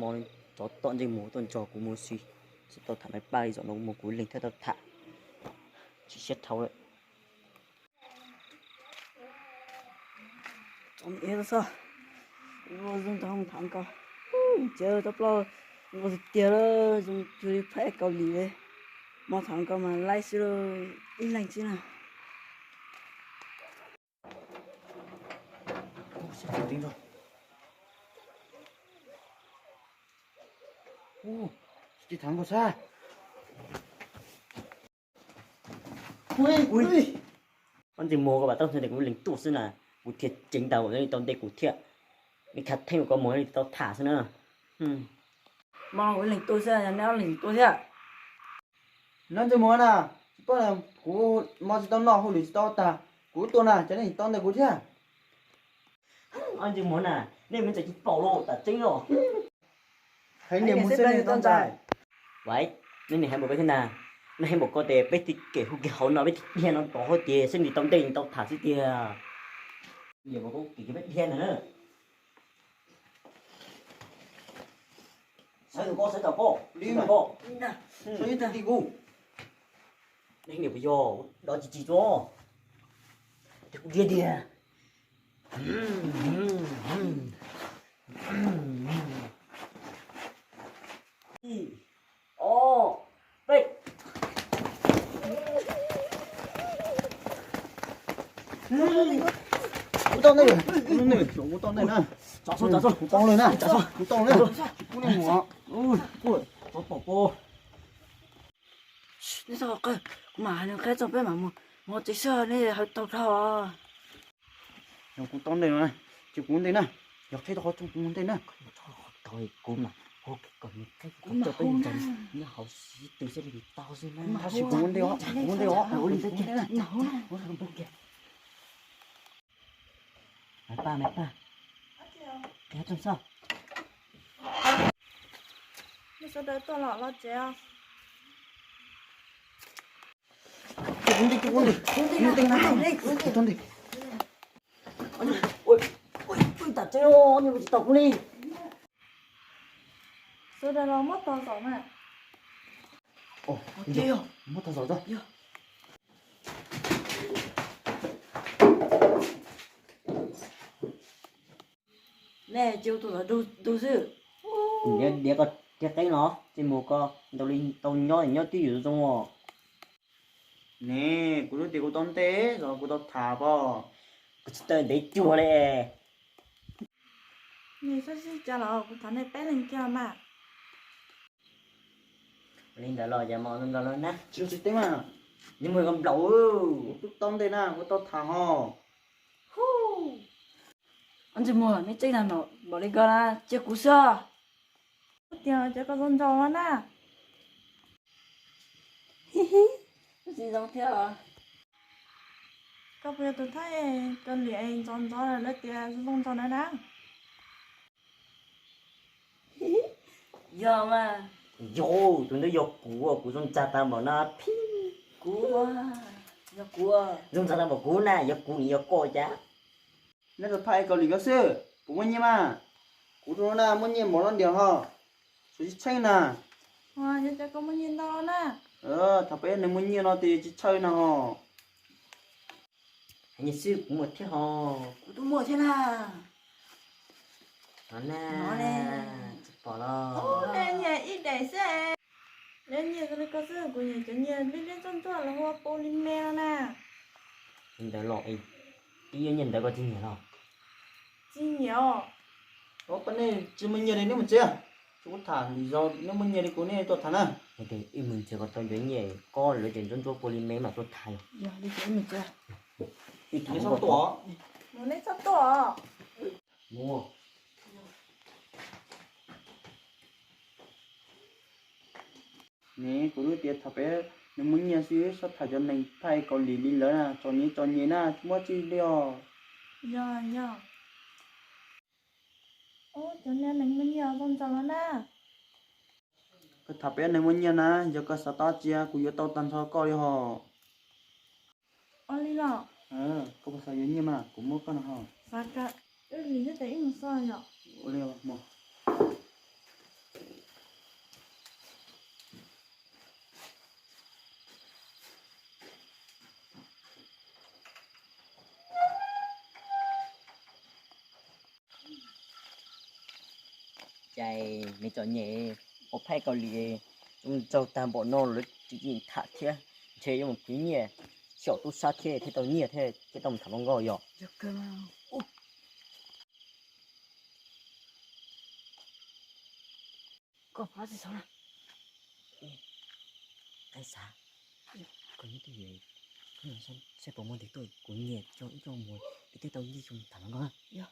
Hmo no tsov tom ntsej muag tuaj nrog kuv mus si, tsis tau tham Maiv Paj li, zaum no kuv mus kuv leeg thiaj tau tham. Tsis siab dhau lawm. Txom nyem xwb. Zoo nrog tham koj, txiav tau plaub nqua tiag tiag, zoo cuag li phab Kaus Lim li. Hmo tham koj mas laib xwb, ib leeg xwb na. Tsis tham koj sab. Ua ntsej muag, koj pom tau ntshai tias kuv leeg tuaj xwb na, kuv thiaj ceev tau, tau ntej kuv thiaj, neb khav theeb ua koj muag li tau tham xwb na. Hmo no kuv leeg tuaj xwb, neb ob leeg tuaj thiab. Neb ntsej muag na, tsis paub, kuv hmo tsis tau noj hauj lwm tsis tau tag, kuv tuaj na, cas neb tau ntej kuv thiab. Ob ntsej muag na, nej me ntxhais tsis paub los tas tseeb os. Hais niam mus xwb nej tau ntshai. Vais, nej niam hais npaum ko thiab na, nej hais npaum ko tias peb tej kev hu kev hauv no, peb tej dhia no tod hauv ces seb nws tau ntej nws tau tham xwb tiag. Niam npaum ko kev peb dhia ntag na. Sawv tus koj sawv tau koj, li tau koj. Sawv ib tug ti kuv. Nej niam puas yog dov tsis tsis tso, ces kuv dhia tiag. Ib, ob, peb. Kuv tau ntej, kuv tau ntej na. Kuv tau ntej na, kuv tau ntej. Kuv tau ntej. Kuv tau ntej. Kuv mam hais nws qhia txog peb mam mus, mus tsev xwb nej hais tau dhau. Yog kuv tau ntej no, ces kuv ntej na, yog qhib tau qhov rooj kuv mus ntej na. Kuv mas, kuv kom nws qhib kom coj peb mus nyob hauv xib tw xwb li tau xwb na. Tab sis kuv mus ntej os, kuv mus ntej os, kuv mus ntej na. Maiv Paj, Maiv Paj, qhib rooj xwb. Nej sawv daws tuaj los los tsev os. Kuv ntej, kuv ntej, kuv ntej, kuv ntej. Ua, ua, ua, tas tseeb, nej tsis tau kuv li. Sawv daws los muab tog zaum na. Muab tog zaum tso. Nej cia tus ntawd ntug xwb. Diav koj thiab qeeb no, ntsej muag koj ntau li tau nyob nyob twj ywm zoo os. Ne, kuv twb tias kuv tau ntej, zaum no kuv tau tham pom. Kuv tsis tau ntev cuag li. Nws xav sib cav los kuv tham nej peb leeg kiag mas. Li ntawd los yog mos zoo nkaus lawm na. Tsis tsis teb mas. Ntsej muag koj nplaum. Kuv twb tau ntej na, kuv tau tham ho. Hu, ntsej muag, nej tseeb tag npaum li ko na, cia kuv xwb. Tias cov koj zoo nraug no na. Tsis zoo thiab os. Koj puas yog tus thaij koj liam ntxov ntxov lawv tias zoo zoo nraug na na? Yog mas. Yog, tus ntawd yog kuv, kuv zoo txag tag npaum no. Phij, kuv, yog kuv. Zoo txag tag npaum kuv na, yog kuv nws yog koj cas? Neb tau thaij Kaus Lim ko xwb, puas muaj nyiaj mas? Kuv tus no na muaj nyiaj npaum no ntiag ho, tsis tsheej na. Yog cas koj muaj nyiaj ntau na? Thaum peb neeg muaj nyiaj no ces tsis tsheej na ho. Nyiaj xwb kuv muaj thiab ho. Kuv twb muaj thiab na. No na, tsis pom los. Nyiaj ib daim xwb. Nyiaj li ko xwb, kuv nyiam cov nyiaj liab liab ntsuab ntsuab lawv hu ua pau li me no na. Li ntawd los, ib yam nyiaj ntawd koj tsis nyiam los? Tsis nyiam os. Koj nej tsis muaj nyiaj li neb mus tsev. Kuv tham lwm zaus neb muaj nyiaj li kuv neb tuaj tham na. Ib mus tsev koj tau cov nyiaj koj lawv cov ntsuab ntsuab pau li me mam tuaj tham. Ib thaum neb txhob tuaj. Mus neb txhob tuaj. Mus. Ne, kuv twb tias thaum peb neeg muaj nyiaj xwb txhob tham cov neeg thaij Kaus Lim li lawv na, txom nyem txom nyem na, tsis muaj tsi li os. Yog, yog. Ub, cov niag neeg muaj nyiaj zoo nraug no na. Koj tham peb neeg muaj nyiaj na, yog koj xav tau dab tsi kuv yuav tau tag nrho koj li hos. Ua li los? Koj puas xav yuav nyiaj mas kuv muab koj no hos. Xav kawg, wb hlis thiab ces wb mus xwb yom. Ua li os. Nws txom nyem, ua phaij Kaus Lim, tsaug tag npaum no lawv tsis tham thiab, ntshe yuav mus khwv nyiaj xyaum tub sab thiab thiaj tau nyiaj thiab thiaj tau mus tham hluas nkauj yog. Qaib xav, koj nyob twj ywm, saib puas muaj tus tuaj kuv nyiam coj ib coj mus, wb thiaj tau nyiaj coj mus tham hluas nkauj na.